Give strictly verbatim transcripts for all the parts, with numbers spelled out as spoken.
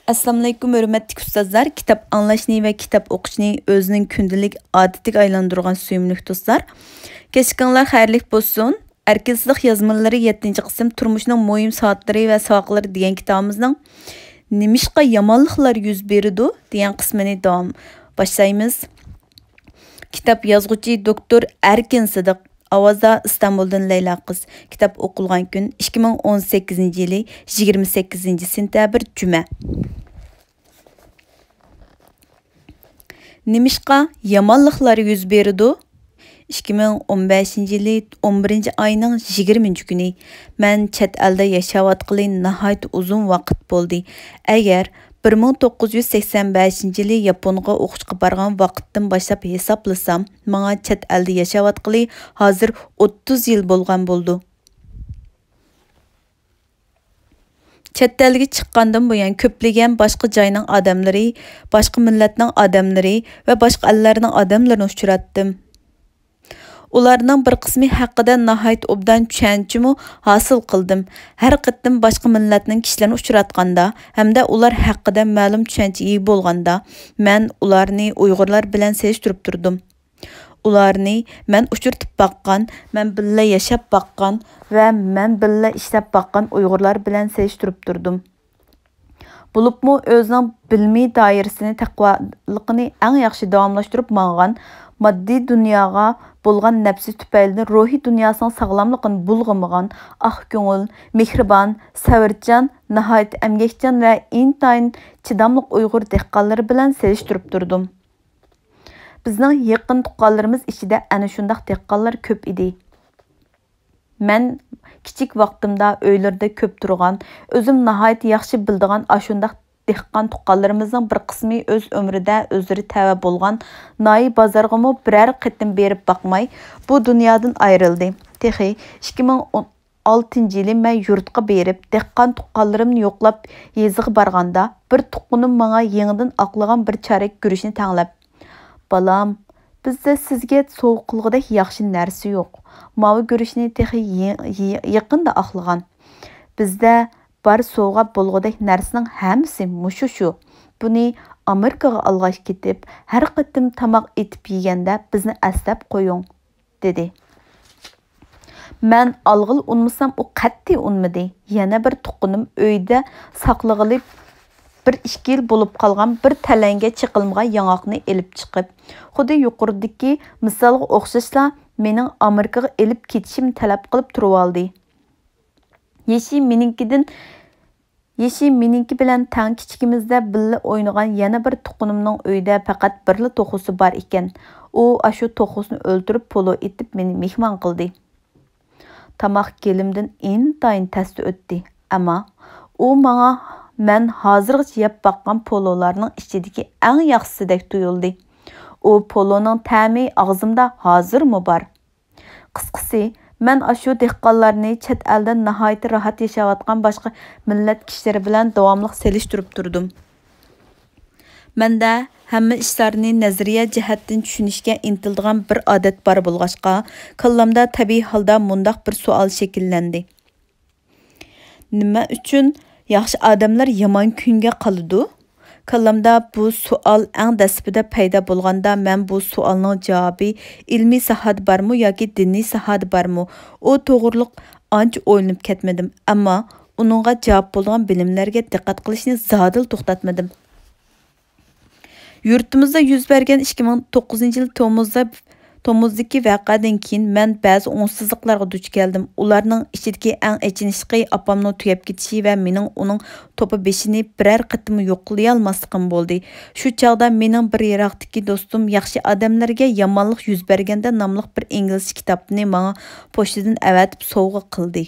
ئەسسالامۇئەلەيكۇم، ھۆرمەتلىك ئۇستازلار! كىتاب ئاڭلاشنى ۋە كىتاب ئوقۇشنى ئۆزىنىڭ كۈندىلىك ئادىتىگە ئايلاندۇرغان سۆيۈملۈك دوستلار! كەچلىكىڭلار خەيرلىك بولسۇن! ئەركىن سىدىق يازمىلىرى، يەتتىنچى قىسىم، تۇرمۇشنىڭ مۇھىم سائەتلىرى ۋە ساۋاقلىرى دېگەن كىتابىمىزنىڭ نېمىشقا يامانلىقلار يۈز بېرىدۇ دېگەن قىسمىنى داۋام باشلايمىز. كىتاب يازغۇچى دوكتور ئەركىن سىدىق. ئاۋازدا ئىستانبۇلدىن لەيلا قىز. كىتاب ئوقۇلغان كۈن ئىككى مىڭ ئون سەككىزىنچى يىلى يىگىرمە سەككىزىنچى سېنتەبىر، جۈمە. نېمىشقا يامانلىقلار يۈز بېرىدۇ؟ ئىككى مىڭ ئون بەشىنچى يىلى ئون بىرىنچى ئاينىڭ يىگىرمىنچى كۈنى. مەن چەت ئەلدە ياشاۋاتقىلى ناھايىتى ئۇزۇن ۋاقىت بولدى. ئەگەر بىر مىڭ توققۇز يۈز سەكسەن بەشىنچى يىلى ياپونغا ئوقۇشقا بارغان ۋاقىتتىن باشلاپ ھېسابلىسام، ماڭا چەت ئەلدە ياشاۋاتقىلى ھازىر ئوتتۇز يىل بولغان بولىدۇ. چەت ئەلگە چىققاندىن بۇيان، كۆپلىگەن باشقا جاينىڭ ئادەملىرى، باشقا مىللەتنىڭ ئادەملىرى ۋە باشقا ئەللەرنىڭ ئادەملىرىنى ئۇچراتتىم. ئۇلارنىڭ بىر قىسمى ھەققىدە ناھايىتى ئوبدان چۈشەنچىمۇ ھاسىل قىلدىم. ھەر قېتىم باشقا مىللەتنىڭ كىشىلىرىنى ئۇچراتقاندا ھەمدە ئۇلار ھەققىدە مەلۇم چۈشەنچىگە ئىگە بولغاندا، مەن ئۇلارنى ئۇيغۇرلار بىلەن سېلىشتۇرۇپ تۇردۇم. ئۇلارنى مەن ئۇچرىتىپ باققان، مەن بىللە ياشاپ باققان ۋە مەن بىللە ئىشلەپ باققان ئۇيغۇرلار بىلەن سېلىشتۇرۇپ تۇردۇم. بولۇپمۇ ئۆزىنىڭ بىلىمى دائىرىسىنى، تەقۋالىقىنى ئەڭ ياخشى داۋاملاشتۇرۇپ ماڭغان، ماددىي دۇنياغا بولغان نەپسى تۈپەيلىدىن روھىي دۇنياسىنىڭ ساغلاملىقىنى بۇلغىمىغان، ئاق كۆڭۈل، مېھرىبان، سەۋرچان، ناھايىتى ئەمگەكچان ۋە ئىنتايىن چىداملىق ئۇيغۇر دېھقانلىرى بىلەن سېلىشتۇرۇپ تۇردۇم. بىزنىڭ يېقىن تۇغقانلىرىمىز ئىچىدە ئەنە شۇنداق دېھقانلار كۆپ ئىدى. مەن كىچىك ۋاقتىمدا ئۆيلىرىدە كۆپ تۇرغان، ئۆزۈم ناھايىتى ياخشى بىلىدىغان ئاشۇنداق دېھقان تۇغقانلىرىمىزنىڭ بىر قىسمى ئۆز ئۆمرىدە ئۆزلىرى تەۋە بولغان ناھىيە بازارغىمۇ بىرەر قېتىم بېرىپ باقماي، بۇ دۇنيادىن ئايرىلدى. تېخى ئىككى مىڭ ئالتىنچى يىلى مەن يۇرتقا بېرىپ، دېھقان تۇغقانلىرىمنى يوقلاپ يېزىغا بارغاندا، بىر تۇغقىنىم ماڭا يېڭىدىن ئاقلىغان بىر چارەك گۈرۈچنى تەڭلەپ، «بالام، بىزدە سىزگە سوۋغا قىلغۇدەك ياخشى نەرسە يوق. ماۋۇ گۈرۈچنى تېخى يې-، يې-، يېقىندا ئاقلىغان. بىزدە بار سوۋغا بولغۇدەك نەرسىنىڭ ھەممىسى مۇشۇ شۇ. بۇنى ئامېرىكىغا ئالغاچ كېتىپ، ھەر قېتىم تاماق ئېتىپ يېگەندە بىزنى ئەسلەپ قويۇڭ» دېدى. مەن ئالغىلى ئۇنىمىسام، ئۇ قەتئىي ئۇنىمىدى. يەنە بىر تۇغقىنىم ئۆيدە ساقلىغىلى بىر ئىككى يىل بولۇپ قالغان بىر تەلەيگە چېقىلمىغان ياڭاقنى ئېلىپ چىقىپ، خۇددى يۇقىرىدىكى مىسالغا ئوخشاشلا، مېنىڭ ئامېرىكىغا ئېلىپ كېتىشىمنى تەلەپ قىلىپ تۇرۇۋالدى. يېشى مېنىڭكىدىن يېشى مېنىڭكى بىلەن تەڭ كىچىكىمىزدە بىللە ئوينىغان يەنە بىر تۇغقىنىمنىڭ ئۆيىدە پەقەت بىرلا توخۇسى بار ئىكەن. ئۇ ئاشۇ توخۇسىنى ئۆلتۈرۈپ، پولۇ ئېتىپ، مېنى مېھمان قىلدى. تاماق گېلىمدىن ئىنتايىن تەستە ئۆتتى، ئەمما ئۇ ماڭا مەن ھازىرغىچە يەپ باققان پولۇلارنىڭ ئىچىدىكى ئەڭ ياخشىسىدەك تۇيۇلدى. ئۇ پولۇنىڭ تەمى ئاغزىمدا ھازىرمۇ بار. قىسقىسى، مەن ئاشۇ دېھقانلارنى چەت ئەلدە ناھايىتى راھەت ياشاۋاتقان باشقا مىللەت كىشىلىرى بىلەن داۋاملىق سېلىشتۇرۇپ تۇردۇم. مەندە ھەممە ئىشلارنى نەزەرىيە جەھەتتىن چۈشىنىشكە ئىنتىلىدىغان بىر ئادەت بار بولغاچقا، كاللامدا تەبىئىي ھالدا مۇنداق بىر سوئال شەكىللەندى. نېمە ئۈچۈن ياخشى ئادەملەر يامان كۈنگە قالىدۇ؟ كاللامدا بۇ سوئال ئەڭ دەسلىپىدە پەيدا بولغاندا، مەن بۇ سوئالنىڭ جاۋابى ئىلمىي ساھەدە بارمۇ ياكى دىنىي ساھەدە بارمۇ، ئۇ توغرىلىق ئانچە ئويلىنىپ كەتمىدىم. ئەمما ئۇنىڭغا جاۋاب بولىدىغان بىلىملەرگە دىققەت قىلىشنى زادىلا توختاتمىدىم. يۇرتىمىزدا يۈز بەرگەن ئىككى مىڭ توققۇزىنچى يىل تومۇزدا، تومۇزدىكى ۋەقەدىن كېيىن مەن بەزى ئوڭۇشسىزلىقلارغا دۇچ كەلدىم. ئۇلارنىڭ ئىچىدىكى ئەڭ ئېچىنىشلىقى ئاپامنىڭ تۈگەپ كېتىشى ۋە مېنىڭ ئۇنىڭ توپا بېشىنى بىرەر قېتىممۇ يوقلىيالماسلىقىم بولدى. شۇ چاغدا مېنىڭ بىر يىراقتىكى دوستۇم ياخشى ئادەملەرگە يامانلىق يۈز بەرگەندە ناملىق بىر ئىنگلىزچە كىتابنى ماڭا پوچتىدىن ئەۋەتىپ سوۋغا قىلدى.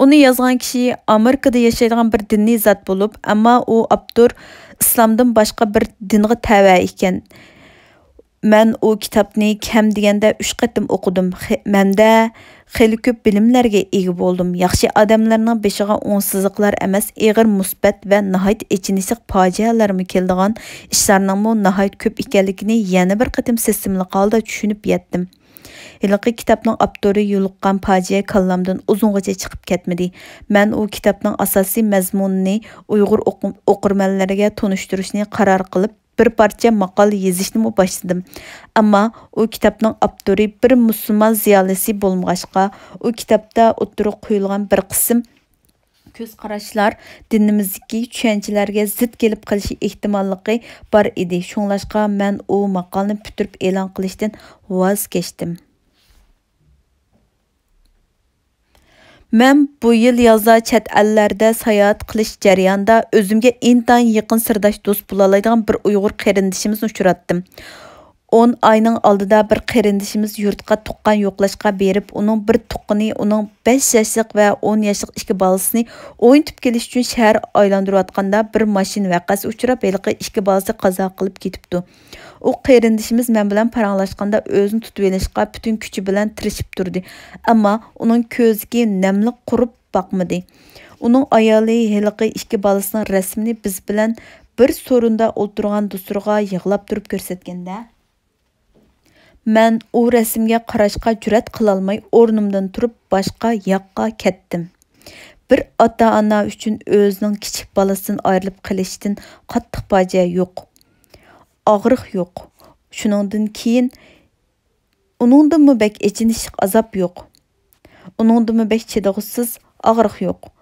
ئۇنى يازغان كىشى ئامېرىكىدا ياشايدىغان بىر دىنىي زات بولۇپ، ئەمما ئۇ ئاپتور ئىسلامدىن باشقا بىر دىنغا تەۋە ئىكەن. مەن ئۇ كىتابنى كەم دېگەندە ئۈچ قېتىم ئوقۇدۇم. خې-، مەندە خېلى كۆپ بىلىملەرگە ئىگە بولدۇم. ياخشى ئادەملەرنىڭ بېشىغا ئوڭۇشسىزلىقلار ئەمەس، ئېغىر مۇسىبەت ۋە ناھايىتى ئېچىنىشلىق پاجىئەلەرمۇ كېلىدىغان ئىشلارنىڭمۇ ناھايىتى كۆپ ئىكەنلىكىنى يەنە بىر قېتىم سىستېمىلىق ھالدا چۈشىنىپ يەتتىم. ھېلىقى كىتابنىڭ ئاپتورى يولۇققان پاجىئە كاللامدىن ئۇزۇنغىچە چىقىپ كەتمىدى. مەن ئۇ كىتابنىڭ ئاساسىي مەزمۇنىنى ئۇيغۇر ئوقۇ-، ئوقۇرمەنلىرىگە تونۇشتۇرۇشنى قارار قىلىپ، بىر پارچە ماقالە يېزىشنىمۇ باشلىدىم. ئەمما ئۇ كىتابنىڭ ئاپتورى بىر مۇسۇلمان زىيالىيسى بولمىغاچقا، ئۇ كىتابتا ئوتتۇرىغا قويۇلغان بىر قىسىم كۆز قاراشلار دىنىمىزدىكى چۈشەنچىلەرگە زىت كېلىپ قېلىشى ئېھتىماللىقى بار ئىدى. شۇڭلاشقا، مەن ئۇ ماقالىنى پۈتتۈرۈپ ئېلان قىلىشتىن ۋاز كەچتىم. مەن بۇ يىل يازدا چەت ئەللەردە ساياھەت قىلىش جەريانىدا ئۆزۈمگە ئىنتايىن يېقىن سىرداش دوست بولالايدىغان بىر ئۇيغۇر قېرىندىشىمىزنى ئۇچراتتىم. ئون ئاينىڭ ئالدىدا بىر قېرىندىشىمىز يۇرتقا تۇغقان يوقلاشقا بېرىپ، ئۇنىڭ بىر تۇغقىنى ئۇنىڭ بەش ياشلىق ۋە ئون ياشلىق ئىككى بالىسىنى ئوينىتىپ كېلىش ئۈچۈن شەھەر ئايلاندۇرۇۋاتقاندا، بىر ماشىنا ۋەقەسى ئۇچراپ، ھېلىقى ئىككى بالىسى قازا قىلىپ كېتىپتۇ. ئۇ قېرىندىشىمىز مەن بىلەن پاراڭلاشقاندا ئۆزىنى تۇتۇۋېلىشقا پۈتۈن كۈچى بىلەن تىرىشىپ تۇردى. ئەمما ئۇنىڭ كۆزىدىكى نەملىك قۇرۇپ باقمىدى. ئۇنىڭ ئايالى ھېلىقى ئىككى بالىسىنىڭ رەسىمىنى بىز بىلەن بىر سورۇندا ئولتۇرغان دوستلىرىغا يىغلاپ تۇرۇپ كۆرسەتكەندە، مەن ئۇ رەسىمگە قاراشقا جۈرئەت قىلالماي، ئورنۇمدىن تۇرۇپ، باشقا ياققا كەتتىم. بىر ئاتا-ئانا ئۈچۈن ئۆزىنىڭ كىچىك بالىسىدىن ئايرىلىپ قېلىشتىن قاتتىق پاجىئە يوق. ئاغرىق يوق. شۇنىڭدىن كېيىن، ئۇنىڭدىنمۇ بەك ئېچىنىشلىق ئازاب يوق. ئۇنىڭدىنمۇ بەك چىدىغۇسىز ئاغرىق يوق.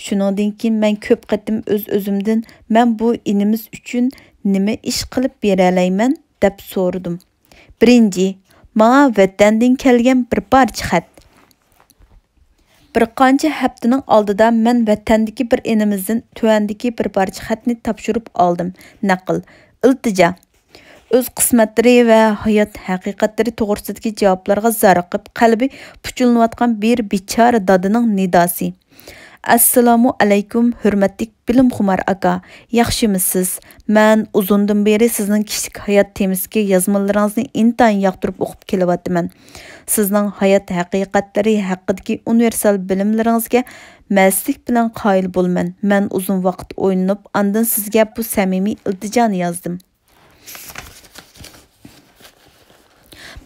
شۇنىڭدىن كېيىن مەن كۆپ قېتىم ئۆز-ئۆزۈمدىن، «مەن بۇ ئىنىمىز ئۈچۈن نېمە ئىش قىلىپ بېرەلەيمەن؟» دەپ سورىدىم. بىرىنچى، ماڭا ۋەتەندىن كەلگەن بىر پارچە خەت. بىر قانچە ھەپتىنىڭ ئالدىدا مەن ۋەتەندىكى بىر ئىنىمىزدىن تۆۋەندىكى بىر پارچە خەتنى تاپشۇرۇپ ئالدىم. نەقىل. ئىلتىجا. ئۆز قىسمەتلىرى ۋە ھايات ھەقىقەتلىرى توغرىسىدىكى جاۋابلارغا زارىقىپ، قەلبى پۇچۇلىنىۋاتقان بىر بىچارە دادىنىڭ نىداسى. ئەسسالامۇ ئەلەيكۇم، ھۆرمەتلىك بىلىمخۇمار ئاكا، ياخشىمۇسىز؟ مەن ئۇزۇندىن بېرى سىزنىڭ كىشىلىك ھايات تېمىسىدىكى يازمىلىرىڭىزنى ئىنتايىن ياقتۇرۇپ ئوقۇپ كېلىۋاتىمەن. سىزنىڭ ھايات ھەقىقەتلىرى ھەققىدىكى ئۇنىۋېرسال بىلىملىرىڭىزگە مەستلىك بىلەن قايىل بولىمەن. مەن ئۇزۇن ۋاقىت ئويلىنىپ، ئاندىن سىزگە بۇ سەمىمىي ئىلتىجانى يازدىم.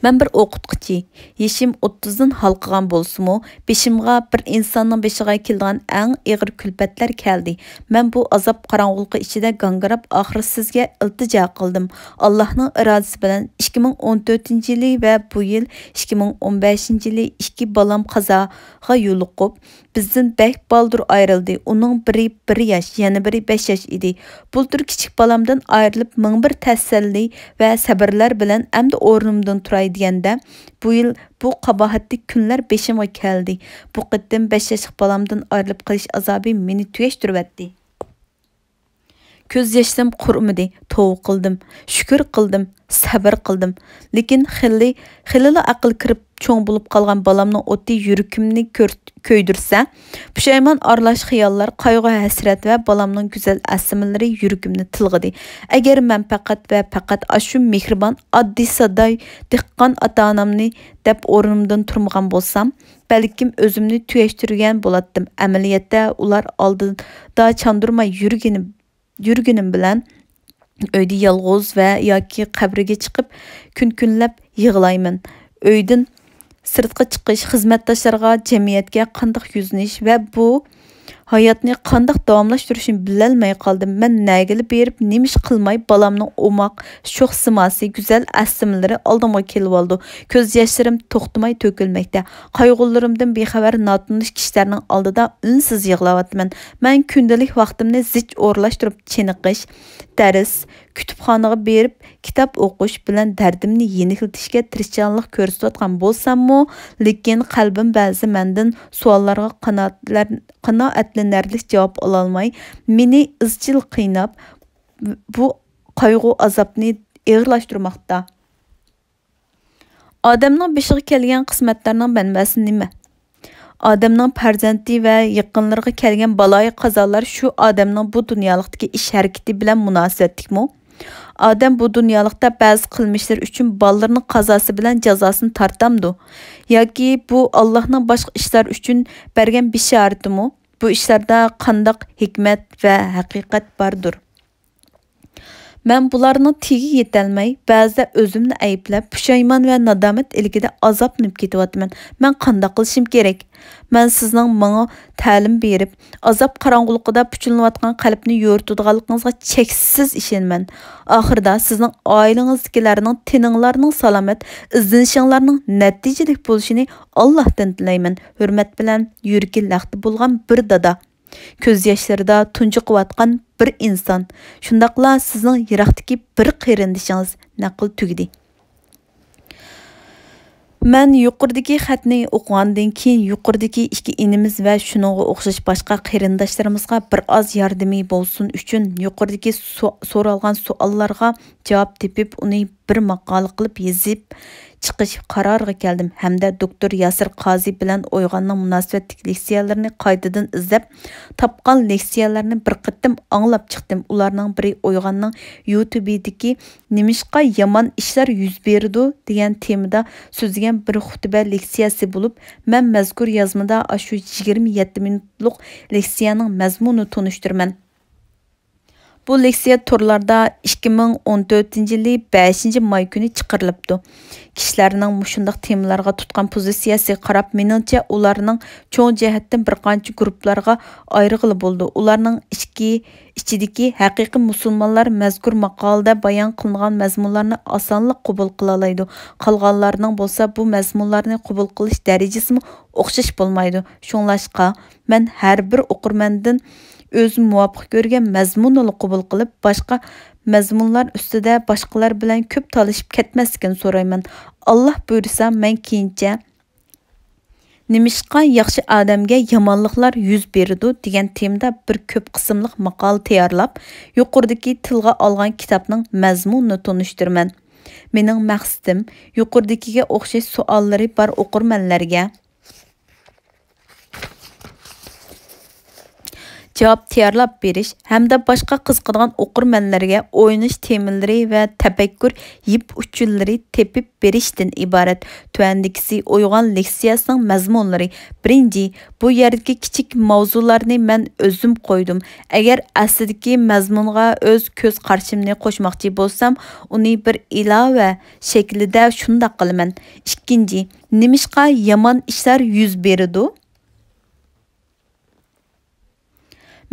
مەن بىر ئوقۇتقۇچى. يېشىم ئوتتۇزدىن ھالقىغان بولسىمۇ، بېشىمغا بىر ئىنساننىڭ بېشىغا كېلىدىغان ئەڭ ئېغىر كۈلپەتلەر كەلدى. مەن بۇ ئازاب قاراڭغۇلۇقى ئىچىدە گاڭگىراپ، ئاخىرى سىزگە ئىلتىجا قىلدىم. ئاللاھنىڭ ئىرادىسى بىلەن ئىككى مىڭ ئون تۆتىنچى يىلى ۋە بۇ يىل، ئىككى مىڭ ئون بەشىنچى يىلى، ئىككى بالام قازاغا يولۇقۇپ، بىزدىن بەك بالدۇر ئايرىلدى. ئۇنىڭ بىرى بىر ياش، يەنە بىرى بەش ياش ئىدى. بۇلتۇر كىچىك بالامدىن ئايرىلىپ، مىڭ بىر تەسەللى ۋە سەۋرلەر بىلەن ئەمدى ئورنۇمدىن تۇراي دېگەندە، بۇ يىل بۇ قاباھەتلىك كۈنلەر بېشىمغا كەلدى. بۇ قېتىم بەش ياشلىق بالامدىن ئايرىلىپ قېلىش ئازابى مېنى تۈگەشتۈرۈۋەتتى. كۆز ياشلىرىم قۇرۇمىدى، توۋا قىلدىم، شۈكۈر قىلدىم، سەۋر قىلدىم. لېكىن خېلى، خېلىلا ئەقىل كىرىپ چوڭ بولۇپ قالغان بالامنىڭ ئوتى يۈرىكىمنى كۆر-، كۆيدۈرسە، پۇشايمان ئارىلاش خىياللار، قايغۇ-ھەسرەت ۋە بالامنىڭ گۈزەل ئەسلىمىلىرى يۈرىكىمنى تىلغىدى. ئەگەر مەن پەقەت ۋە پەقەت ئاشۇ مېھرىبان، ئاددىي-ساددا دېھقان ئاتا-ئانامنى دەپ ئورنۇمدىن تۇرمىغان بولسام، بەلكىم ئۆزۈمنى تۈگەشتۈرگەن بولاتتىم. ئەمەلىيەتتە ئۇلار ئالدىدا چاندۇرماي يۈرگىنىم، يۈرگىنىم بىلەن ئۆيدە يالغۇز ۋە ياكى قەبرىگە چىقىپ كۈن-كۈنلەپ يىغلايمەن. ئۆيدىن سىرتقا چىقىش، خىزمەتداشلارغا، جەمئىيەتكە قانداق يۈزلىنىش ۋە بۇ ھاياتنى قانداق داۋاملاشتۇرۇشنى بىلەلمەي قالدىم. مەن نەگىلا بېرىپ، نېمە ئىش قىلماي، بالامنىڭ ئوماق، شوخ سىماسى، گۈزەل ئەسلىمىلىرى ئالدىمغا كېلىۋالىدۇ. كۆز ياشلىرىم توختىماي تۆكۈلمەكتە. قايغۇلىرىمدىن بىخەۋەر ناتونۇش كىشىلەرنىڭ ئالدىدا ئۈنسىز يىغلاۋاتىمەن. مەن كۈندىلىك ۋاقتىمنى زىچ ئورۇنلاشتۇرۇپ چېنىقىش، دەرس، كۇتۇپخانىغا بېرىپ كىتاب ئوقۇش بىلەن دەردىمنى يېنىكلىتىشكە تىرىشچانلىق كۆرسىتىۋاتقان بولساممۇ، لېكىن قەلبىم بەزىدە مەندىن سوئاللارغا قانائەتلەر-، قانائەتلىنەرلىك جاۋاب ئالالماي، مېنى ئىزچىل قىيناپ، بۇ قايغۇ-ئازابنى ئېغىرلاشتۇرماقتا. ئادەمنىڭ بېشىغا كەلگەن قىسمەتلەرنىڭ مەنبەسى نېمە؟ ئادەمنىڭ پەرزەنتى ۋە يېقىنلىرىغا كەلگەن بالايىقازالار شۇ ئادەمنىڭ بۇ دۇنيالىقتىكى ئىش-ھەرىكىتى بىلەن مۇناسىۋەتلىكمۇ؟ ئادەم بۇ دۇنيالىقتا بەزى قىلمىشلىرى ئۈچۈن بالىلىرىنىڭ قازاسى بىلەن جازاسىنى تارتامدۇ؟ ياكى بۇ ئاللاھنىڭ باشقا ئىشلار ئۈچۈن بەرگەن بېشارىتىمۇ؟ بۇ ئىشلاردا قانداق ھېكمەت ۋە ھەقىقەت باردۇر؟ مەن بۇلارنىڭ تېگىگە يېتەلمەي، بەزىدە ئۆزۈمنى ئەيىبلەپ، پۇشايمان ۋە نادامەت ئىلكىدە ئازابلىنىپ كېتىۋاتىمەن. مەن قانداق قىلىشىم كېرەك؟ مەن سىزنىڭ ماڭا تەلىم بېرىپ، ئازاب قاراڭغۇلۇقىدا پۇچۇلىنىۋاتقان قەلبنى يورۇتىدىغانلىقىڭىزغا چەكسىز ئىشىنىمەن. ئاخىرىدا سىزنىڭ ئائىلىڭىزدىكىلەرنىڭ تېنىڭلارنىڭ سالامەت، ئىزدىنىشىڭلارنىڭ نەتىجىلىك بولۇشىنى ئاللاھتىن تىلەيمەن. ھۆرمەت بىلەن، يۈرىكى لەختە بولغان بىر دادا. كۆز ياشلىرىدا تۇنجۇقۇۋاتقان بىر ئىنسان. شۇنداقلا سىزنىڭ يىراقتىكى بىر قېرىندىشىڭىز. نەقىل تۈگىدى. مەن يۇقىرىدىكى خەتنى ئوقۇغاندىن كېيىن، يۇقىرىدىكى ئىككى ئىنىمىز ۋە شۇنىڭغا ئوخشاش باشقا قېرىنداشلىرىمىزغا بىر ئاز ياردىمى بولسۇن ئۈچۈن، يۇقىرىدىكى سو-، سورالغان سوئاللارغا جاۋاب تېپىپ، ئۇنى بىر ماقالە قىلىپ يېزىپ چىقىش قارارىغا كەلدىم ھەمدە دوكتور ياسىر قازى بىلەن ئويغاننىڭ مۇناسىۋەتلىك لېكسىيەلىرىنى قايتىدىن ئىزدەپ تاپقان لېكسىيەلەرنى بىر قېتىم ئاڭلاپ چىقتىم. ئۇلارنىڭ بىرى ئويغاننىڭ يۇتۇبىدىكى «نېمىشقا يامان ئىشلار يۈز بېرىدۇ؟» دېگەن تېمىدا سۆزلىگەن بىر خۇتبە لېكسىيەسى بولۇپ، مەن مەزكۇر يازمىدا ئاشۇ يىگىرمە يەتتە مىنۇتلۇق لېكسىيەنىڭ مەزمۇنىنى تونۇشتۇرىمەن. بۇ لېكسىيە تورلاردا ئىككى مىڭ ئون تۆتىنچى يىلى بەشىنچى ماي كۈنى چىقىرىلىپتۇ. كىشىلەرنىڭ مۇشۇنداق تېمىلارغا تۇتقان پوزىتسىيەسىگە قاراپ، مېنىڭچە، ئۇلارنىڭ چوڭ جەھەتتىن بىر قانچە گۇرۇپپىلارغا ئايرىغىلى بولىدۇ. ئۇلارنىڭ ئىچكى، ئىچىدىكى ھەقىقىي مۇسۇلمانلار مەزكۇر ماقالىدە بايان قىلىنغان مەزمۇنلارنى ئاسانلا قوبۇل قىلالايدۇ. قالغانلارنىڭ بولسا بۇ مەزمۇنلارنى قوبۇل قىلىش دەرىجىسىمۇ ئوخشاش بولمايدۇ. شۇڭلاشقا، مەن ھەر بىر ئوقۇرمەندىن ئۆزى مۇۋاپىق كۆرگەن مەزمۇننىلا قوبۇل قىلىپ، باشقا مەزمۇنلار ئۈستىدە باشقىلار بىلەن كۆپ تالىشىپ كەتمەسلىكىنى سورايمەن. ئاللا بۇيرۇسا، مەن كېيىنچە «نېمىشقا ياخشى ئادەمگە يامانلىقلار يۈز بېرىدۇ؟» دېگەن تېمىدا بىر كۆپ قىسىملىق ماقالە تەييارلاپ، يۇقىرىدىكى تىلغا ئالغان كىتابنىڭ مەزمۇنىنى تونۇشتۇرىمەن. مېنىڭ مەقسىتىم، يۇقىرىدىكىگە ئوخشاش سوئاللىرى بار ئوقۇرمەنلەرگە جاۋاب تەييارلاپ بېرىش ھەمدە باشقا قىزىقىدىغان ئوقۇرمەنلەرگە ئويلىنىش تېمىلىرى ۋە تەپەككۇر يىپ ئۇچۇنلىرى تېپىپ بېرىشتىن ئىبارەت. تۆۋەندىكىسى ئويغان لېكسىيەسىنىڭ مەزمۇنلىرى. بىرىنچى، بۇ يەردىكى كىچىك ماۋزۇلارنى مەن ئۆزۈم قويدۇم. ئەگەر ئەسلىدىكى مەزمۇنغا ئۆز كۆز قارىشىمنى قوشماقچى بولسام، ئۇنى بىر ئىلاۋە شەكلىدە شۇنداق قىلىمەن. ئىككىنچى، نېمىشقا يامان ئىشلار يۈز بېرىدۇ؟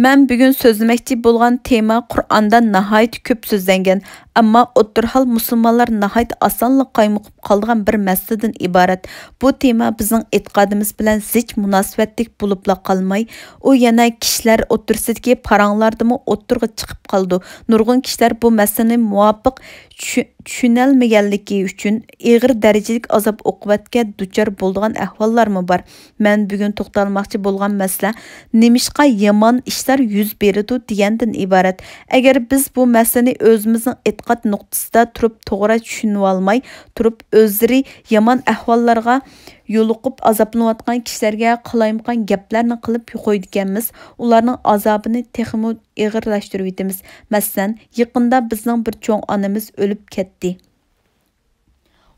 مەن بۈگۈن سۆزلىمەكچى بولغان تېما قۇرئاندا ناھايىتى كۆپ سۆزلەنگەن، ئەمما ئوتتۇرا ھال مۇسۇلمانلار ناھايىتى ئاسانلا قايمۇقۇپ قالىدىغان بىر مەسىلىدىن ئىبارەت. بۇ تېما بىزنىڭ ئېتىقادىمىز بىلەن زىچ مۇناسىۋەتلىك بولۇپلا قالماي، ئۇ يەنە كىشىلەر ئوتتۇرىسىدىكى پاراڭلاردىمۇ ئوتتۇرىغا چىقىپ قالىدۇ. نۇرغۇن كىشىلەر بۇ مەسىلىنى مۇۋاپىق چۈ-، چۈشىنەلمىگەنلىكى ئۈچۈن ئېغىر دەرىجىلىك ئازاب-ئوقۇبەتكە دۇچار بولىدىغان ئەھۋاللارمۇ بار. مەن بۈگۈن توختالماقچى بولغان مەسىلە، نېمىشقا يامان ئىشلار يۈز بېرىدۇ دېگەندىن ئىبارەت. ئەگەر بىز بۇ مەسىلىنى ئۆزىمىزنىڭ ئېتىقاد نۇقتىسىدا تۇرۇپ توغرا چۈشىنىۋالماي تۇرۇپ، ئۆزلىرى يامان ئەھۋاللارغا يولۇقۇپ ئازابلىنىۋاتقان كىشىلەرگە قالايمىقان گەپلەرنى قىلىپ قويىدىكەنمىز، ئۇلارنىڭ ئازابىنى تېخىمۇ ئېغىرلاشتۇرۇۋېتىمىز. مەسىلەن، يېقىندا بىزنىڭ بىر چوڭ ئانىمىز ئۆلۈپ كەتتى.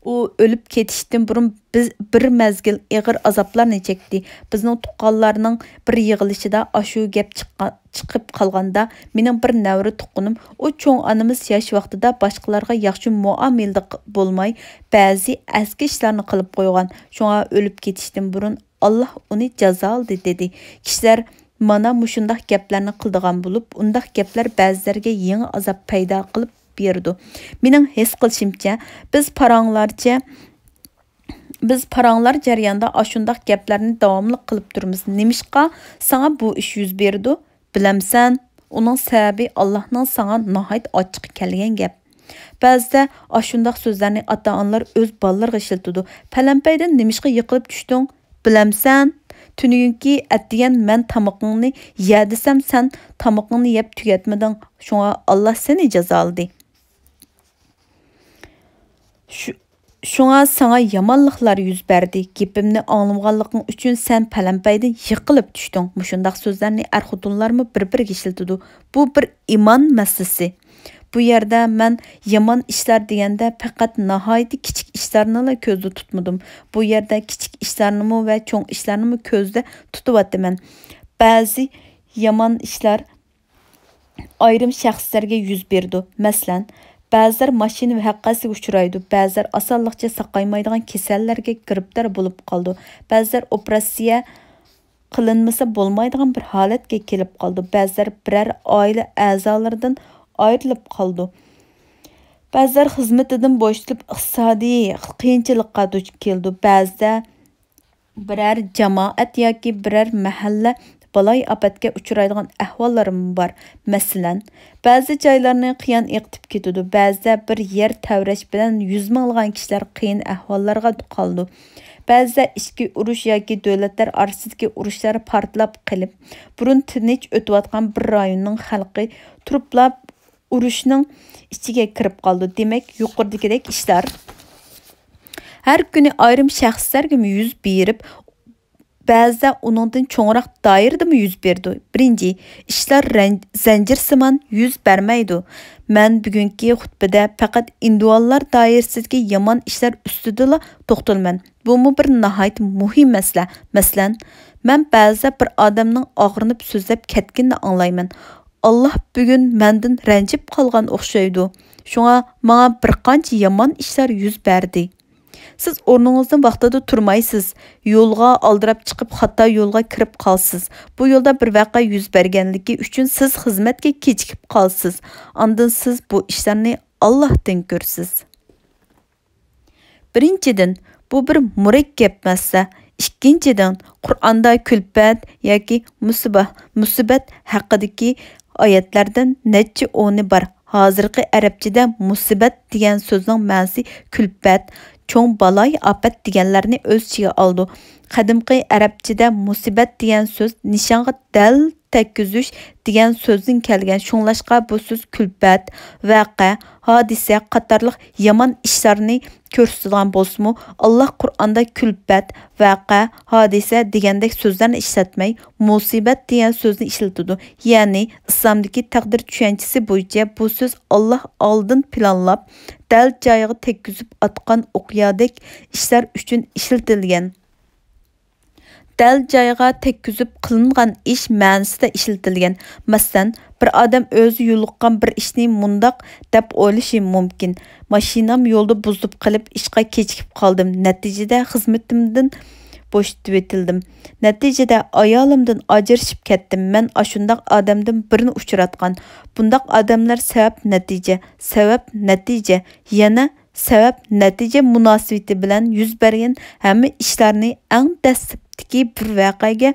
ئۇ ئۆلۈپ كېتىشتىن بۇرۇن بىز بىر مەزگىل ئېغىر ئازابلارنى چەكتى. بىزنىڭ تۇغقانلارنىڭ بىر يىغىلىشىدا ئاشۇ گەپ چىققا-، چىقىپ قالغاندا، مېنىڭ بىر نەۋرە تۇغقىنىم، ئۇ چوڭ ئانىمىز ياش ۋاقتىدا باشقىلارغا ياخشى مۇئامىلىدە ق-، بولماي، بەزى ئەسكى ئىشلارنى قىلىپ قويغان. شۇڭا ئۆلۈپ كېتىشتىن بۇرۇن، «ئاللا ئۇنى جازالىدى» دېدى. كىشىلەر مانا مۇشۇنداق گەپلەرنى قىلىدىغان بولۇپ، ئۇنداق گەپلەر بەزىلەرگە يېڭى ئازاب پەيدا قىلىپ بېرىدۇ. مېنىڭ ھېس قىلىشىمچە، بىز پاراڭلارچە، بىز پاراڭلار جەريانىدا ئاشۇنداق گەپلەرنى داۋاملىق قىلىپ تۇرىمىز. «نېمىشقا ساڭا بۇ ئىش يۈز بېرىدۇ؟ بىلەمسەن؟» ئۇنىڭ سەۋەبى ئاللاھنىڭ ساڭا ناھايىتى ئاچچىقى كەلگەن گەپ. بەزىدە ئاشۇنداق سۆزلەرنى ئاتا-ئانىلار ئۆز بالىلىرىغا ئىشلىتىدۇ. «پەلەمپەيدىن نېمىشقا يىقىلىپ چۈشتۈڭ؟ بىلەمسەن؟ تۈنۈگۈنكى ئەتىگەن مەن تامىقىڭنى يە دېسەم، سەن تامىقىڭنى يەپ تۈگەتمىدىڭ. شۇڭا ئاللا سېنى جازالىدى. شۇ-، شۇڭا ساڭا يامانلىقلار يۈز بەردى. گېپىمنى ئاڭلىمىغانلىقىڭ ئۈچۈن سەن پەلەمپەيدىن يىقىلىپ چۈشتۈڭ.» مۇشۇنداق سۆزلەرنى ئەر-خوتۇنلارمۇ بىر-بىرىگە ئىشلىتىدۇ. بۇ بىر ئىمان مەسىلىسى. بۇ يەردە مەن يامان ئىشلار دېگەندە پەقەت ناھايىتى كىچىك ئىشلارنىلا كۆزدە تۇتمىدىم. بۇ يەردە كىچىك ئىشلارنىمۇ ۋە چوڭ ئىشلارنىمۇ كۆزدە تۇتۇۋاتىمەن. بەزى يامان ئىشلار ئايرىم شەخسلەرگە يۈز بېرىدۇ. مەسىلەن، بەزىلەر ماشىنا ۋەقەسىگە ئۇچرايدۇ، بەزىلەر ئاسانلىقچە ساقايمايدىغان كېسەللەرگە گىرىپتار بولۇپ قالىدۇ، بەزىلەر ئوپېراتسىيە قىلىنمىسا بولمايدىغان بىر ھالەتكە كېلىپ قالىدۇ، بەزىلەر بىرەر ئائىلە ئەزالىرىدىن ئايرىلىپ قالىدۇ، بەزىلەر خىزمىتىدىن بوشىتىلىپ ئىقتىسادىي قىيىنچىلىققا دۇچ كېلىدۇ، بەزىدە بىرەر جامائەت ياكى بىرەر مەھەللە بالايىئاپەتكە ئۇچرايدىغان ئەھۋاللارمۇ بار. مەسىلەن، بەزى جايلارنى قىيان ئېقىتىپ كېتىدۇ، بەزىدە بىر يەر تەۋرەش بىلەن يۈز مىڭلىغان كىشىلەر قىيىن ئەھۋاللارغا قالىدۇ. بەزىدە ئىچكى ئۇرۇش ياكى دۆلەتلەر ئارىسىدىكى ئۇرۇشلار پارتلاپ قېلىپ، بۇرۇن تىنچ ئۆتۈۋاتقان بىر رايوننىڭ خەلقى تۇرۇپلا ئۇرۇشنىڭ ئىچىگە كىرىپ قالىدۇ. دېمەك، يۇقىرىدىكىدەك ئىشلار ھەر كۈنى ئايرىم شەخسلەرگىمۇ يۈز بېرىپ، بەزىدە ئۇنىڭدىن چوڭراق دائىرىدىمۇ يۈز بېرىدۇ. بىرىنچى، ئىشلار رەن-، زەنجىرسىمان يۈز بەرمەيدۇ. مەن بۈگۈنكى خۇتبىدە پەقەت ئىندىۋاللار دائىرىسىدىكى يامان ئىشلار ئۈستىدىلا توختىلىمەن. بۇمۇ بىر ناھايىتى مۇھىم مەسىلە. مەسىلەن، مەن بەزىدە بىر ئادەمنىڭ ئاغرىنىپ سۆزلەپ كەتكىنىنى ئاڭلايمەن. ئاللاھ بۈگۈن مەندىن رەنجىپ قالغان ئوخشايدۇ. شۇڭا ماڭا بىر قانچە يامان ئىشلار يۈز بەردى. سىز ئورنىڭىزدىن ۋاقتىدا تۇرمايسىز. يولغا ئالدىراپ چىقىپ، خاتا يولغا كىرىپ قالىسىز. بۇ يولدا بىر ۋەقە يۈز بەرگەنلىكى ئۈچۈن سىز خىزمەتكە كېچىكىپ قالىسىز. ئاندىن سىز بۇ ئىشلارنى ئاللاھتىن كۆرىسىز. بىرىنچىدىن، بۇ بىر مۇرەككەپ مەسىلە. ئىككىنچىدىن، قۇرئاندا كۈلپەت ياكى مۇسىبە-، مۇسىبەت ھەققىدىكى ئايەتلەردىن نەچچە ئونى بار. ھازىرقى ئەرەبچىدە مۇسىبەت دېگەن سۆزنىڭ مەنىسى كۈلپەت، چوڭ بالايىئاپەت دېگەنلەرنى ئۆز ئىچىگە ئالىدۇ. قەدىمكى ئەرەبچىدە مۇسىبەت دېگەن سۆز نىشانغا دەل تەگكۈزۈش دېگەن سۆزدىن كەلگەن. شۇڭلاشقا بۇ سۆز كۈلپەت، ۋەقە، ھادىسە قاتارلىق يامان ئىشلارنى كۆرسىتىدىغان بولسىمۇ، ئاللاھ قۇرئاندا كۈلپەت، ۋەقە، ھادىسە دېگەندەك سۆزلەرنى ئىشلەتمەي، مۇسىبەت دېگەن سۆزنى ئىشلىتىدۇ. يەنى ئىسلامدىكى تەقدىر چۈشەنچىسى بويىچە بۇ سۆز ئاللاھ ئالدىن پىلانلاپ، دەل جايىغا تەگكۈزۈپ ئاتقان ئوقيادەك ئىشلار ئۈچۈن ئىشلىتىلگەن. دەل جايىغا تەگكۈزۈپ قىلىنغان ئىش مەنىسىدە ئىشلىتىلگەن. مەسىلەن، بىر ئادەم ئۆزى يولۇققان بىر ئىشنى مۇنداق دەپ ئويلىشى مۇمكىن: ماشىنام يولدا بۇزۇلۇپ قېلىپ، ئىشقا كېچىكىپ قالدىم، نەتىجىدە خىزمىتىمدىن بوشىتىۋېتىلدىم. نەتىجىدە ئايالىمدىن ئاجرىشىپ كەتتىم. مەن ئاشۇنداق ئادەمدىن بىرنى ئۇچراتقان. بۇنداق ئادەملەر سەۋەب نەتىجە، سەۋەب نەتىجە، يەنە سەۋەب نەتىجە مۇناسىۋىتى بىلەن يۈز بەرگەن ھەممە ئىشلارنى ئەڭ دەسلەپتىكى بىر ۋەقەگە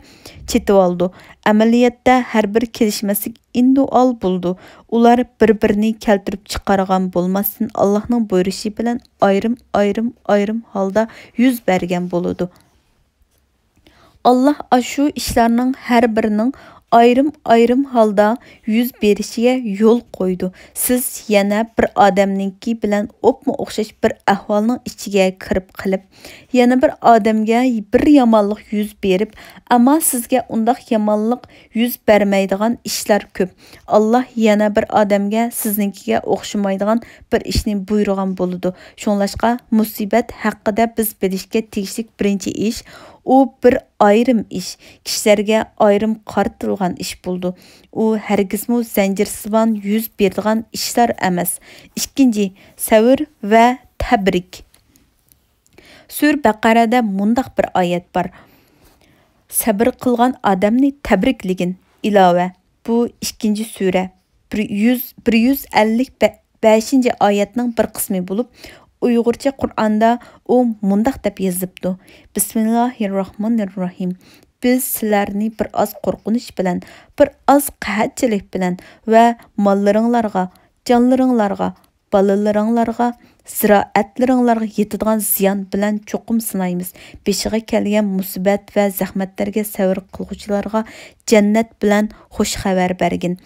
چېتىۋالىدۇ. ئەمەلىيەتتە ھەر بىر كېلىشمەسلىك ئىندىۋىدۇئال بولىدۇ. ئۇلار بىر-بىرىنى كەلتۈرۈپ چىقارغان بولماستىن، ئاللاھنىڭ بۇيرۇشى بىلەن ئايرىم، ئايرىم، ئايرىم ھالدا يۈز بەرگەن بولىدۇ. ئاللاھ ئاشۇ ئىشلارنىڭ ھەر بىرىنىڭ ئايرىم-ئايرىم ھالدا يۈز بېرىشىگە يول قويىدۇ. سىز يەنە بىر ئادەمنىڭكى بىلەن ئوپمۇ ئوخشاش بىر ئەھۋالنىڭ ئىچىگە كىرىپ قېلىپ، يەنە بىر ئادەمگە بىر يامانلىق يۈز بېرىپ، ئەمما سىزگە ئۇنداق يامانلىق يۈز بەرمەيدىغان ئىشلار كۆپ. ئاللاھ يەنە بىر ئادەمگە سىزنىڭكىگە ئوخشىمايدىغان بىر ئىشنى بۇيرۇغان بولىدۇ. شۇڭلاشقا، مۇسىبەت ھەققىدە بىز بىلىشكە تېگىشلىك بىرىنچى ئىش، ئۇ بىر ئايرىم ئىش، كىشىلەرگە ئايرىم قارىتىلغان ئىش بولىدۇ. ئۇ ھەرگىزمۇ زەنجىرسىمان يۈز بېرىدىغان ئىشلار ئەمەس. ئىككىنچى، سەۋر ۋە تەبرىك. سۈرە بەقەرەدە مۇنداق بىر ئايەت بار: «سەبرى قىلغان ئادەمنى تەبرىكلىگىن.» ئىلاۋە. بۇ ئىككىنچى سۈرە، بىر يۈز، بىر يۈز ئەللىك بەشىنچى ئايەتنىڭ بىر قىسمى بولۇپ، ئۇيغۇرچە قۇرئاندا ئۇ مۇنداق دەپ يېزىلىپتۇ: «بىسمىللاھىررەھمانىررەھىم. بىز سىلەرنى بىر ئاز قورقۇنچ بىلەن، بىر ئاز قەھەتچىلىك بىلەن ۋە ماللىرىڭلارغا، جانلىرىڭلارغا، بالىلىرىڭلارغا، زىرائەتلىرىڭلارغا يېتىدىغان زىيان بىلەن چوقۇم سىنايمىز. بېشىغا كەلگەن مۇسىبەت ۋە زەخمەتلەرگە سەۋر قىلغۇچىلارغا جەننەت بىلەن خۇش خەۋەر بەرگىن.»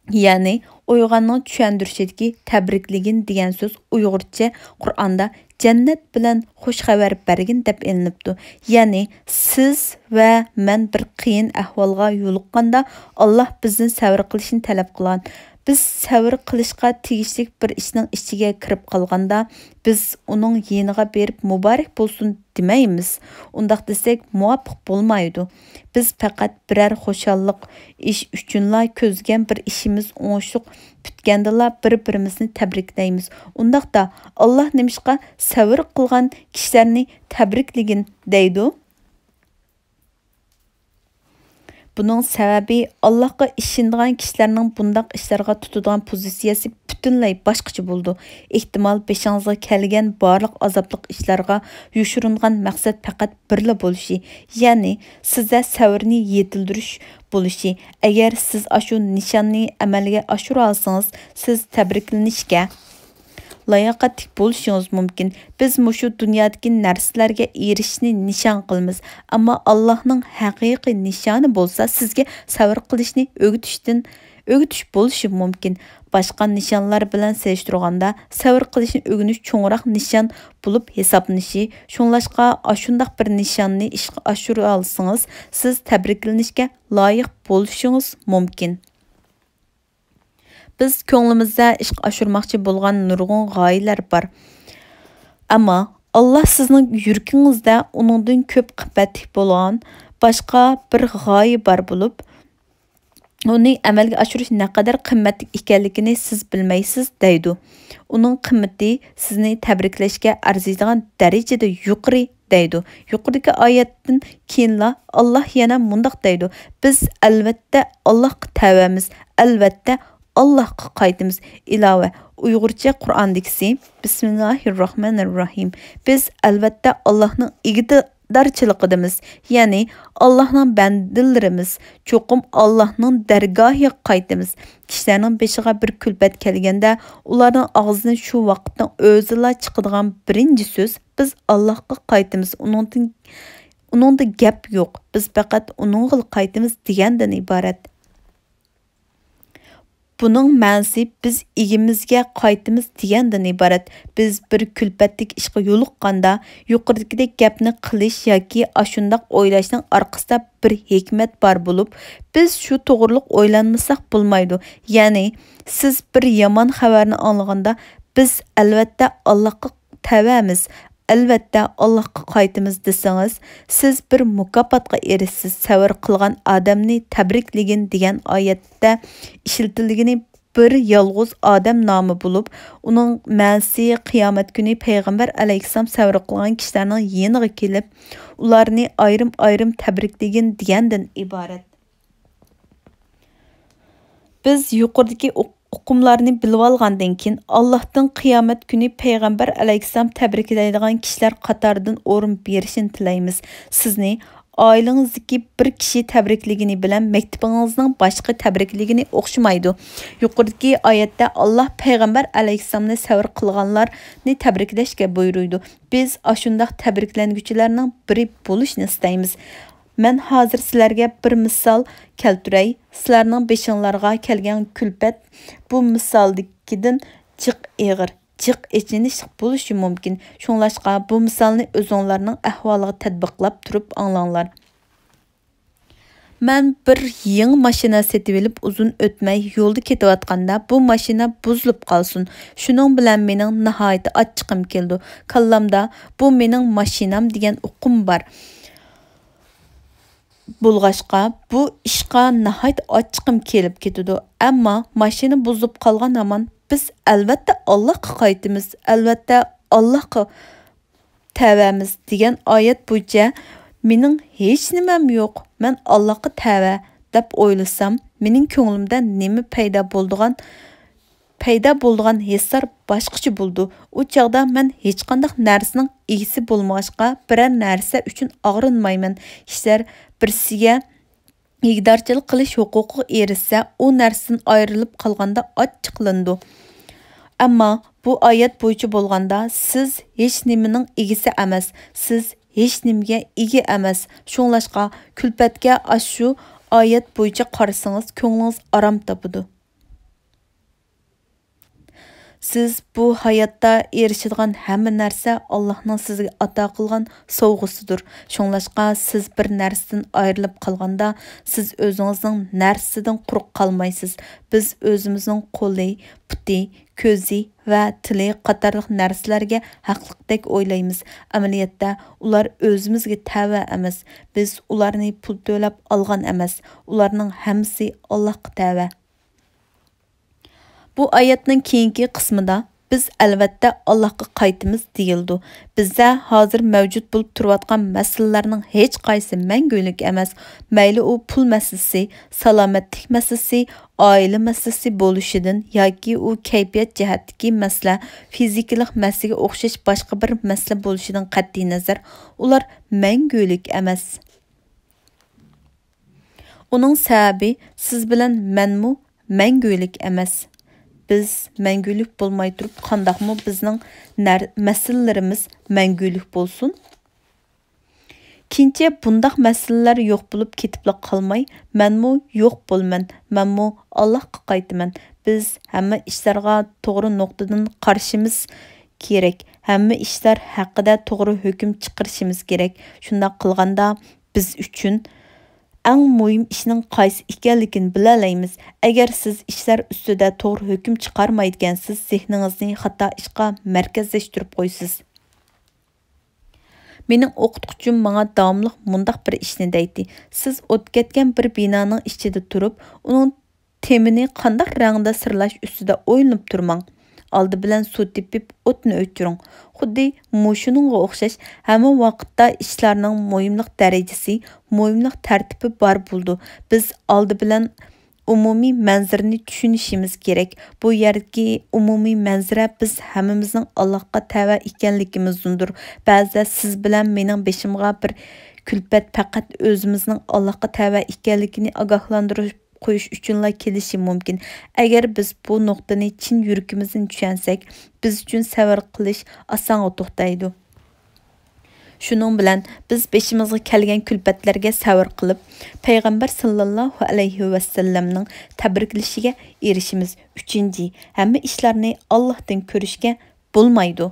يەنى ئويغاننىڭ چۈشەندۈرۈشىدىكى تەبرىكلىگىن دېگەن سۆز ئۇيغۇرچە قۇرئاندا جەننەت بىلەن خۇش خەۋەر بەرگىن دەپ ئېلىنىپتۇ. يەنى سىز ۋە مەن بىر قىيىن ئەھۋالغا يولۇققاندا، ئاللاھ بىزدىن سەۋر قىلىشنى تەلەپ قىلغان. بىز سەۋر قىلىشقا تېگىشلىك بىر ئىشنىڭ ئىچىگە كىرىپ قالغاندا، بىز ئۇنىڭ يېنىغا بېرىپ مۇبارەك بولسۇن دېمەيمىز. ئۇنداق دېسەك مۇۋاپىق بولمايدۇ. بىز پەقەت بىرەر خۇشاللىق ئىش ئۈچۈنلا كۆزلىگەن بىر ئىشىمىز ئوڭۇشلۇق پۈتكەندىلا بىر-بىرىمىزنى تەبرىكلەيمىز. ئۇنداقتا، ئاللا نېمىشقا سەۋر قىلغان كىشىلەرنى تەبرىكلىگىن دەيدۇ؟ بۇنىڭ سەۋەبى، ئاللاھقا ئىشىنىدىغان كىشىلەرنىڭ بۇنداق ئىشلارغا تۇتىدىغان پوزىتسىيەسى پۈتۈنلەي باشقىچە بولىدۇ. ئېھتىمال، بېشىڭىزغا كەلگەن بارلىق ئازابلىق ئىشلارغا يوشۇرۇنغان مەقسەت پەقەت بىرلا بولۇشى، يەنى سىزدە سەۋرنى يېتىلدۈرۈش بولۇشى. ئەگەر سىز ئاشۇ نىشاننى ئەمەلگە ئاشۇرالىسىڭىز، سىز تەبرىكلىنىشكە لاياقەتلىك بولۇشىڭىز مۇمكىن. بىز مۇشۇ دۇنيادىكى نەرسىلەرگە ئېرىشىشنى نىشان قىلىمىز، ئەمما ئاللاھنىڭ ھەقىقىي نىشانى بولسا سىزگە سەۋر قىلىشنى ئۆگىتىشتىن، ئۆگىتىش بولۇشى مۇمكىن. باشقا نىشانلار بىلەن سېلىشتۇرغاندا، سەۋر قىلىشنى ئۆگىنىش چوڭراق نىشان بولۇپ ھېسابلىنىشى. شۇڭلاشقا، ئاشۇنداق بىر نىشاننى ئىشقا ئاشۇرالىسىڭىز، سىز تەبرىكلىنىشكە لايىق بولۇشىڭىز مۇمكىن. بىز كۆڭلىمىزدە ئىشقا ئاشۇرماقچى بولغان نۇرغۇن غايىلەر بار. ئەمما ئاللا سىزنىڭ يۈرىكىڭىزدە ئۇنىڭدىن كۆپ قىممەتلىك بولغان باشقا بىر غايە بار بولۇپ، ئۇنى ئەمەلگە ئاشۇرۇش نەقەدەر قىممەتلىك ئىكەنلىكىنى سىز بىلمەيسىز، دەيدۇ. ئۇنىڭ قىممىتى سىزنى تەبرىكلەشكە ئەرزىيدىغان دەرىجىدە يۇقىرى، دەيدۇ. يۇقىرىدىكى ئايەتتىن كېيىنلا ئاللا يەنە مۇنداق دەيدۇ: «بىز ئەلۋەتتە ئاللاغا تەۋەمىز، ئەلۋەتتە ئاللاغا قايتىمىز.» ئىلاۋە، ئۇيغۇرچە قۇرئاندىكىسى، بىسمىللاھىر راھمانىر راھىم. بىز ئەلۋەتتە ئاللاھنىڭ ئىگىدارچىلىقىدىمىز، يەنى ئاللاھنىڭ بەندىلىرىمىز، چوقۇم ئاللاھنىڭ دەرگاھىغا قايتىمىز. كىشىلەرنىڭ بېشىغا بىر كۈلپەت كەلگەندە، ئۇلارنىڭ ئاغزىدىن شۇ ۋاقىتنىڭ ئۆزىلا چىقىدىغان بىرىنچى سۆز، «بىز ئاللاھقا قايتىمىز، ئۇنىڭدىن، ئۇنىڭدا گەپ يوق، بىز پەقەت ئۇنىڭغىلا قايتىمىز» دېگەندىن ئىبارەت. بۇنىڭ مەنىسى، «بىز ئىگىمىزگە قايتىمىز» دېگەندىن ئىبارەت. بىز بىر كۈلپەتلىك ئىشقا يولۇققاندا، يۇقىرىدىكىدەك گەپنى قىلىش ياكى ئاشۇنداق ئويلاشنىڭ ئارقىسىدا بىر ھېكمەت بار بولۇپ، بىز شۇ توغرىلىق ئويلانمىساق بولمايدۇ. يەنى، سىز بىر يامان خەۋەرنى ئاڭلىغاندا، «بىز ئەلۋەتتە ئاللاغا تەۋەمىز، ئەلۋەتتە ئاللاغا قايتىمىز» دېسىڭىز، سىز بىر مۇكاپاتقا ئېرىشىسىز. «سەۋر قىلغان ئادەمنى تەبرىكلىگىن» دېگەن ئايەتتە ئىشلىتىلگىنى بىر يالغۇز ئادەم نامى بولۇپ، ئۇنىڭ مەنىسى قىيامەت كۈنى پەيغەمبەر ئەلەيھىسسالام سەۋر قىلغان كىشىلەرنىڭ يېنىغا كېلىپ، ئۇلارنى ئايرىم-ئايرىم تەبرىكلىگىن دېگەندىن ئىبارەت. بىز يۇقىرىدىكى ئۇق-، ئۇقۇملارنى بىلىۋالغاندىن كېيىن، ئاللاھتىن قىيامەت كۈنى پەيغەمبەر ئەلەيھىسسالام تەبرىكلەيدىغان كىشىلەر قاتارىدىن ئورۇن بېرىشىنى تىلەيمىز. سىزنى ئائىلىڭىزدىكى بىر كىشى تەبرىكلىگىنى بىلەن مەكتىپىڭىزنىڭ باشقا تەبرىكلىگىنى ئوخشىمايدۇ. يۇقىرىدىكى ئايەتتە ئاللاھ پەيغەمبەر ئەلەيھىسسالامنى سەۋر قىلغانلارنى تەبرىكلەشكە بۇيرۇيدۇ. بىز ئاشۇنداق تەبرىكلەنگۈچىلەرنىڭ بىرى بولۇشنى ئىستەيمىز. مەن ھازىر سىلەرگە بىر مىسال كەلتۈرەي. سىلەرنىڭ بېشىڭلارغا كەلگەن كۈلپەت بۇ مىسالدىكىدىن جىق ئېغىر، جىق ئېچىنىشلىق بولۇشى مۇمكىن. شۇڭلاشقا بۇ مىسالنى ئۆزۈڭلارنىڭ ئەھۋالىغا تەتبىقلاپ تۇرۇپ ئاڭلاڭلار. مەن بىر يېڭى ماشىنا سېتىۋېلىپ ئۇزۇن ئۆتمەي يولدا كېتىۋاتقاندا بۇ ماشىنا بۇزۇلۇپ قالسۇن. شۇنىڭ بىلەن مېنىڭ ناھايىتى ئاچچىقىم كېلىدۇ. كاللامدا بۇ مېنىڭ ماشىنام دېگەن ئۇقۇم بار. بولغاچقا، بۇ ئىشقا ناھايىتى ئاچچىقىم كېلىپ كېتىدۇ. ئەمما ماشىنا بۇزۇلۇپ قالغان ھامان، «بىز ئەلۋەتتە ئاللاھقا قايتىمىز، ئەلۋەتتە ئاللاھقا تەۋەمىز» دېگەن ئايەت بويىچە، «مېنىڭ ھېچ نېمەم يوق، مەن ئاللاھقا تەۋە» دەپ ئويلىسام، مېنىڭ كۆڭلۈمدە نېمە پەيدا بولىدىغان پەيدا بولىدىغان ھېسلار باشقىچە بولىدۇ. ئۇ چاغدا مەن ھېچقانداق نەرسىنىڭ ئىگىسى بولمىغاچقا، بىرەر نەرسە ئۈچۈن ئاغرىنمايمەن. كىشىلەر بىرسىگە ئىگىدارچىلىق قىلىش ھوقۇقىغا ئېرىشسە، ئۇ نەرسىدىن ئايرىلىپ قالغاندا ئاچچىقلىنىدۇ. ئەمما بۇ ئايەت بويىچە بولغاندا، سىز ھېچ نېمىنىڭ ئىگىسى ئەمەس، سىز ھېچ نېمىگە ئىگە ئەمەس. شۇڭلاشقا، كۈلپەتكە ئاشۇ ئايەت بويىچە قارىسىڭىز، كۆڭلىڭىز ئارام تاپىدۇ. سىز بۇ ھاياتتا ئېرىشىدىغان ھەممە نەرسە ئاللاھنىڭ سىزگە ئاتا قىلغان سوۋغىسىدۇر. شۇڭلاشقا سىز بىر نەرسىدىن ئايرىلىپ قالغاندا، سىز ئۆزىڭىزنىڭ نەرسىدىن قۇرۇق قالمايسىز. بىز ئۆزىمىزنىڭ قولى، پۇتى، كۆزى ۋە تىلى قاتارلىق نەرسىلەرگە ھەقلىقتەك ئويلايمىز. ئەمەلىيەتتە ئۇلار ئۆزىمىزگە تەۋە ئەمەس. بىز ئۇلارنى پۇل تۆلەپ ئالغان ئەمەس. ئۇلارنىڭ ھەممىسى ئاللاھقا تەۋە. بۇ ئايەتنىڭ كېيىنكى قىسمىدا، بىز ئەلۋەتتە ئاللاھقا قايتىمىز دېيىلىدۇ. بىزدە ھازىر مەۋجۇت بولۇپ تۇرۇۋاتقان مەسىلىلەرنىڭ ھېچقايسى مەڭگۈلۈك ئەمەس. مەيلى ئۇ پۇل مەسىلىسى، سالامەتلىك مەسىلىسى، ئائىلە مەسىلىسى بولۇشىدىن ياكى ئۇ كەيپىيات جەھەتتىكى مەسىلە، فىزىكىلىق مەسىلىگە ئوخشاش باشقا بىر مەسىلە بولۇشىدىن قەتئىينەزەر، ئۇلار مەڭگۈلۈك ئەمەس. ئۇنىڭ سەۋەبى، سىز بىلەن مەنمۇ مەڭگۈلۈك ئەمەس. بىز مەڭگۈلۈك بولماي تۇرۇپ، قانداقمۇ بىزنىڭ نەر-، مەسىلىلىرىمىز مەڭگۈلۈك بولسۇن؟ كېيىنچە بۇنداق مەسىلىلەر يوق بولۇپ كېتىپلا قالماي، مەنمۇ يوق بولىمەن، مەنمۇ ئاللاھقا قايتىمەن. بىز ھەممە ئىشلارغا توغرا نۇقتىدىن قارىشىمىز كېرەك، ھەممە ئىشلار ھەققىدە توغرا ھۆكۈم چىقىرىشىمىز كېرەك. شۇنداق قىلغاندا، بىز ئۈچۈن ئەڭ مۇھىم ئىشنىڭ قايسى ئىكەنلىكىنى بىلەلەيمىز. ئەگەر سىز ئىشلار ئۈستىدە توغرا ھۆكۈم چىقارمايدىكەنسىز، زېھنىڭىزنى خاتا ئىشقا مەركەزلەشتۈرۈپ قويىسىز. مېنىڭ ئوقۇتقۇچىم ماڭا داۋاملىق مۇنداق بىر ئىشنى دەيتتى، سىز ئوت كەتكەن بىر بىنانىڭ ئىچىدە تۇرۇپ، ئۇنىڭ تېمىنى قانداق رەڭدە سىرلاش ئۈستىدە ئويلىنىپ تۇرماڭ. ئالدى بىلەن سۇ تېپىپ ئوتنى ئۆچۈرۈڭ. خۇددى مۇشۇنىڭغا ئوخشاش، ھەممە ۋاقىتتا ئىشلارنىڭ مۇھىملىق دەرىجىسى، مۇھىملىق تەرتىپى بار بولىدۇ. بىز ئالدى بىلەن ئومۇمىي مەنزىرىنى چۈشىنىشىمىز كېرەك. بۇ يەردىكى ئومۇمىي مەنزىرە بىز ھەممىمىزنىڭ ئاللاھقا تەۋە ئىكەنلىكىمىزدۇندۇر. بەزىدە سىز بىلەن مېنىڭ بېشىمغا بىر كۈلپەت پەقەت ئۆزىمىزنىڭ ئاللاھقا تەۋە ئىكەنلىكىنى ئاگاھلاندۇرۇپ قويۇش ئۈچۈنلا كېلىشى مۇمكىن. ئەگەر بىز بۇ نۇقتىنى چىن يۈرىكىمىزدىن چۈشەنسەك، بىز ئۈچۈن سەۋر قىلىش ئاسانغا توختايدۇ. شۇنىڭ بىلەن بىز بېشىمىزغا كەلگەن كۈلپەتلەرگە سەۋر قىلىپ، پەيغەمبەر ساللاللاھۇ ئەلەيھى ۋەسەللەمنىڭ تەبرىكلىشىگە ئېرىشىمىز. ئۈچىنچى، ھەممە ئىشلارنى ئاللاھتىن كۆرۈشكە بولمايدۇ.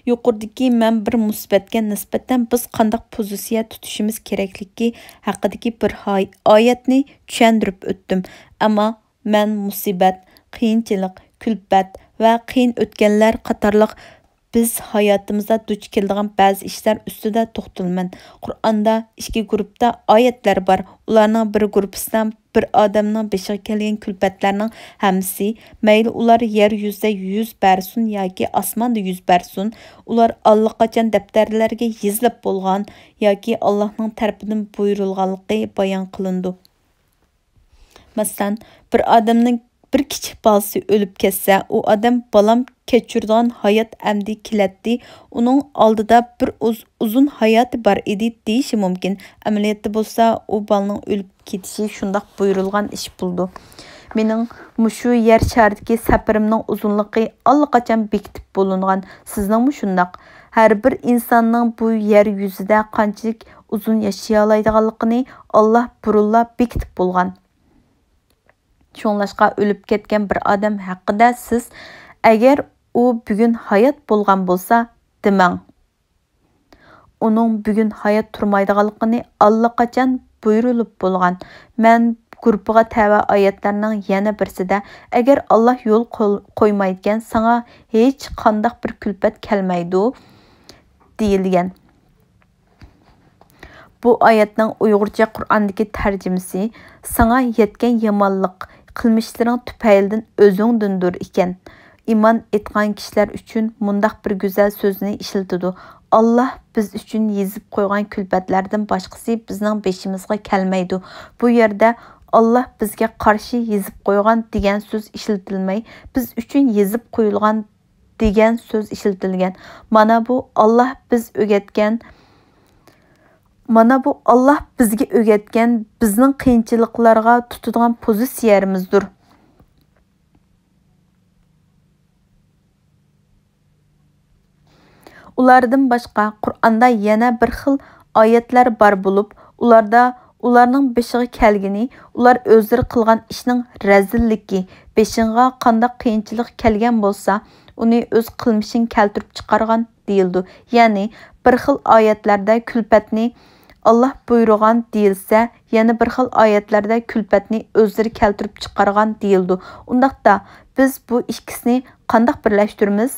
يۇقىرىدىكى مەن بىر مۇسىبەتكە نىسبەتەن بىز قانداق پوزىتسىيە تۇتۇشىمىز كېرەكلىكى ھەققىدىكى بىر ھاي-، ئايەتنى چۈشەندۈرۈپ ئۆتتۈم. ئەمما مەن مۇسىبەت، قىيىنچىلىق، كۈلپەت ۋە قىيىن ئۆتكەللەر قاتارلىق بىز ھاياتىمىزدا دۇچ كېلىدىغان بەزى ئىشلار ئۈستىدە توختىلىمەن. قۇرئاندا ئىككى گۇرۇپتا ئايەتلەر بار. ئۇلارنىڭ بىر گۇرۇپپىسىدا بىر ئادەمنىڭ بېشىغا كەلگەن كۈلپەتلەرنىڭ ھەممىسى، مەيلى ئۇلار يەر يۈزىدە يۈز بەرسۇن ياكى ئاسماندا يۈز بەرسۇن، ئۇلار ئاللىقاچان دەپتەرلەرگە يېزىلىپ بولغان ياكى ئاللاھنىڭ تەرىپىدىن بۇيرۇلغانلىقى بايان قىلىنىدۇ. مەسىلەن، بىر ئادەمنىڭ بىر كىچىك بالىسى ئۆلۈپ كەتسە، ئۇ ئادەم، بالام كەچۈرىدىغان ھايات ئەمدى كېلەتتى، ئۇنىڭ ئالدىدا بىر ئۇز-، ئۇزۇن ھاياتى بار ئىدى، دېيىشى مۇمكىن. ئەمەلىيەتتە بولسا، ئۇ بالىنىڭ ئۆلۈپ كېتىشى شۇنداق بۇيرۇلغان ئىش بولىدۇ. مېنىڭ مۇشۇ يەر شارىدىكى سەپىرىمنىڭ ئۇزۇنلۇقى ئاللىقاچان بېكىتىپ بولۇنغان، سىزنىڭمۇ شۇنداق. ھەر بىر ئىنساننىڭ بۇ يەر يۈزىدە قانچىلىك ئۇزۇن ياشىيالايدىغانلىقىنى ئاللا بۇرۇنلا بېكىتىپ بولغان. شۇڭلاشقا ئۆلۈپ كەتكەن بىر ئادەم ھەققىدە سىز، ئەگەر ئۇ بۈگۈن ھايات بولغان بولسا، دېمەڭ. ئۇنىڭ بۈگۈن ھايات تۇرمايدىغانلىقىنى ئاللىقاچان بۇيرۇلۇپ بولغان. مەن گۇرۇپپىغا تەۋە ئايەتلەرنىڭ يەنە بىرسىدە، ئەگەر ئاللا يول قول-، قويمايدىكەن، ساڭا ھېچ قانداق بىر كۈلپەت كەلمەيدۇ، دېيىلگەن. بۇ ئايەتنىڭ ئۇيغۇرچە قۇرئاندىكى تەرجىمىسى، ساڭا يەتكەن يامانلىق قىلمىشلىرىڭ تۈپەيلىدىن ئۆزۈڭدىندۇر ئىكەن. ئىمان ئېيتقان كىشىلەر ئۈچۈن مۇنداق بىر گۈزەل سۆزنى ئىشلىتىدۇ، ئاللا بىز ئۈچۈن يېزىپ قويغان كۈلپەتلەردىن باشقىسى بىزنىڭ بېشىمىزغا كەلمەيدۇ. بۇ يەردە ئاللا بىزگە قارشى يېزىپ قويغان دېگەن سۆز ئىشلىتىلمەي، بىز ئۈچۈن يېزىپ قويۇلغان دېگەن سۆز ئىشلىتىلگەن. مانا بۇ ئاللا بىز ئۆگەتكەن، مانا بۇ ئاللا بىزگە ئۆگەتكەن، بىزنىڭ قىيىنچىلىقلارغا تۇتىدىغان پوزىتسىيەمىزدۇر. ئۇلاردىن باشقا، قۇرئاندا يەنە بىر خىل ئايەتلەر بار بولۇپ، ئۇلاردا ئۇلارنىڭ بېشىغا كەلگىنى ئۇلار ئۆزلىرى قىلغان ئىشنىڭ رەزىللىكى، بېشىڭغا قانداق قىيىنچىلىق كەلگەن بولسا، ئۇنى ئۆز قىلمىشىڭ كەلتۈرۈپ چىقارغان دېيىلىدۇ. يەنى بىر خىل ئايەتلەردە كۈلپەتنى ئاللاھ بۇيرۇغان دېيىلسە، يەنە بىر خىل ئايەتلەردە كۈلپەتنى ئۆزلىرى كەلتۈرۈپ چىقارغان دېيىلىدۇ. ئۇنداقتا بىز بۇ ئىككىسىنى قانداق بىرلەشتۈرىمىز؟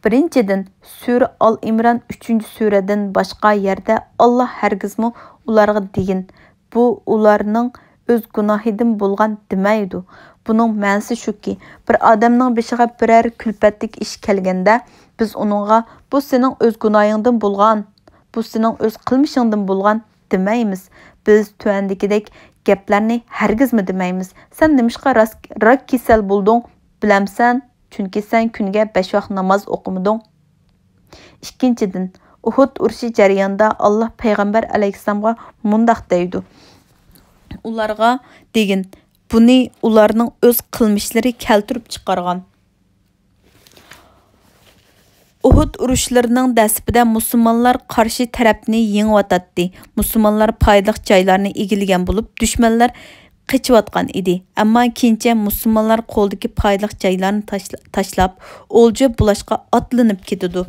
بىرىنچىدىن، سۈرە ئال ئىمران ئۈچىنچى سۈرىدىن باشقا يەردە ئاللاھ ھەرگىزمۇ ئۇلارغا دېگىن، بۇ ئۇلارنىڭ ئۆز گۇناھىدىن بولغان دېمەيدۇ. بۇنىڭ مەنىسى شۇكى، بىر ئادەمنىڭ بېشىغا بىرەر كۈلپەتلىك ئىش كەلگەندە، بىز ئۇنىڭغا، بۇ سېنىڭ ئۆز گۇناھىڭدىن بولغان، بۇ سېنىڭ ئۆز قىلمىشىڭدىن بولغان دېمەيمىز. بىز تۆۋەندىكىدەك گەپلەرنى ھەرگىزمۇ دېمەيمىز. سەن نېمىشقا راك كېسەل بولدۇڭ، بىلەمسەن؟ چۈنكى سەن كۈنىگە بەش ۋاق ناماز ئوقۇمىدىڭ. ئىككىنچىدىن، ئۇھۇد ئۇرۇشى جەريانىدا ئاللاھ پەيغەمبەر ئەلەيھىسسالامغا مۇنداق دەيدۇ، ئۇلارغا دېگىن، بۇنى ئۇلارنىڭ ئۆز قىلمىشلىرى كەلتۈرۈپ چىقارغان. ئۇھۇد ئۇرۇشلىرىنىڭ دەسلىپىدە مۇسۇلمانلار قارشى تەرەپنى يېڭىۋاتاتتى. مۇسۇلمانلار پايدىلىق جايلارنى ئىگىلىگەن بولۇپ، دۈشمەنلەر قېچىۋاتقان ئىدى. ئەمما كېيىنچە مۇسۇلمانلار قولدىكى پايدىلىق جايلارنى تاشلا-، تاشلاپ، ئولجا بۇلاشقا ئاتلىنىپ كېتىدۇ.